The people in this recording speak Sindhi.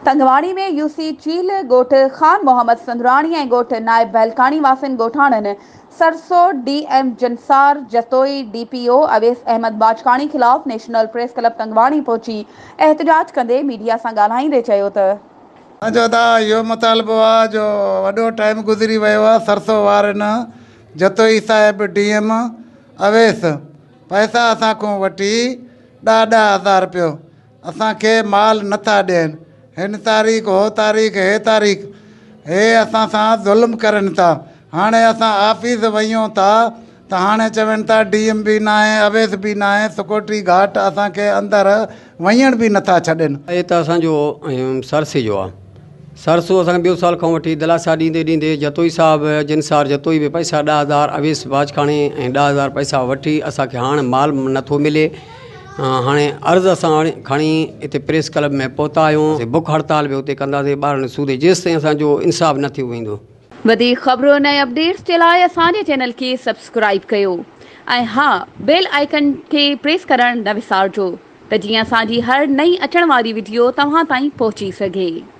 تنگواڻي ۾ يو سي چيلهه ڳوٺ خان محمد سندراڻي ۽ ڳوٺ نائب بهلڪاڻي واسين ڳوٺاڻن Sarso D M Jansar Jatoi D P O Awais Ahmed Bajkani خلاف نيشنل پريس ڪلب تنگواڻي پهچي احتجاج ڪندي ميڊيا سان ڳالهائيندي چيو ته. اسان جو ادا اهو مطالبو آ جو وڏو ٽائيم گذري ويو آ سرسو وارن جتوئي صاحب ڊي ايم اويس پئسا اسان کون وٺي ڏھ ڏھ ھزار رپيو اسان کي مال نه ٿا ڏين، هن تاريخ هو تاريخ هي تاريخ، هي اسان سان ظلم ڪرن ٿا، هاڻي اسان آفيس وڃون ٿا ته هاڻي چون ٿا ڊي ايم به ناهي، اويس به ناهي، سڪيورٽي گارڊ اسان کي اندر وڃڻ به نه ٿا ڇڏين. اهي ته اسان جو سرسي جو آ. سرسو اسان کي ٻيو سال کان وٺي دلاسا ڏيندي ڏيندي جتوئي صاحب جنسار جتوئي به پئسا 10000 اويس باجڪاڻي ۽ 10000 پئسا وٺي اسان کي هاڻ مال نٿو ملي هاڻي عرض اسان کڻي هتي پريس ڪلب ۾ پهتا آهيون بک هڙتال به اتي ڪنداسين ٻارن سودي جيستائين اسان جو انصاف نه ٿيو ويندو. وڌيڪ خبرن ۽ اپڊيٽس جي لاء اسان جي چينل کي سبسڪرائيب ڪيو ۽ ها بيل آئيڪن کي پريس ڪرڻ نه وسارجو ته جيئن اسان جي هر نئين اچڻ واري وڊيو توهان تائين پهچي سگهي.